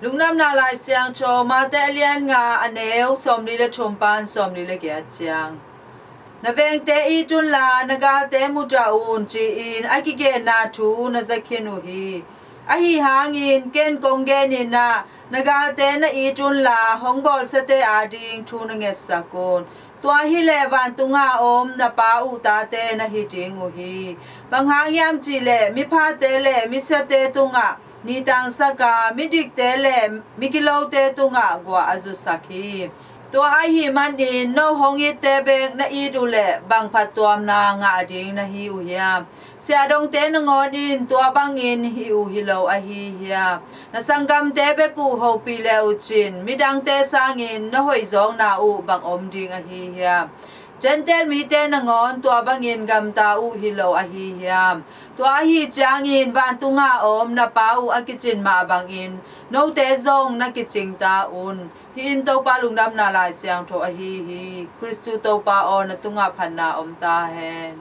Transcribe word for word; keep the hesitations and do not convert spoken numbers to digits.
Lungdamna Lai Siangtho Matthew a lian nga, a neu sawmli le thum pan sawmli le giat ciang. Na vengte it unla, na galte mudah un, ci-in a kigenna thu na zakhin uh hi. Ahi hangin ken kong genin ah, na galte na it unla, hong bawlsiate ading thu na ngetsak un. Tua hileh vantunga om na Pa uh tate na hi ding uh hi. Bang hang hiam cihleh miphate le misiate tungah nitangsak a, midikte le migilote tungah guah a zusak hi. Tua ahih manin no hong itte bek na it uhleh bang phattuamna ngah ding na hi uh hiam? Siahdongte nangawn in tua bangin hih uh hi lo ahi hiam? Na sanggamte bek uh hopih le uh cin, midangte sangin na hoihzawkna uh bang om ding ahi hiam? Gentail mite nangawn tua bangin gamta uh hi lo ahi hiam? Tua ahi ciangin vantunga om na Pa uh a kicin mah bangin note zong na kicing ta un. Hih in Topa Lungdamna Lai Siangtho ahi hi. Khristu Topa aw, na tungah phatna om ta hen.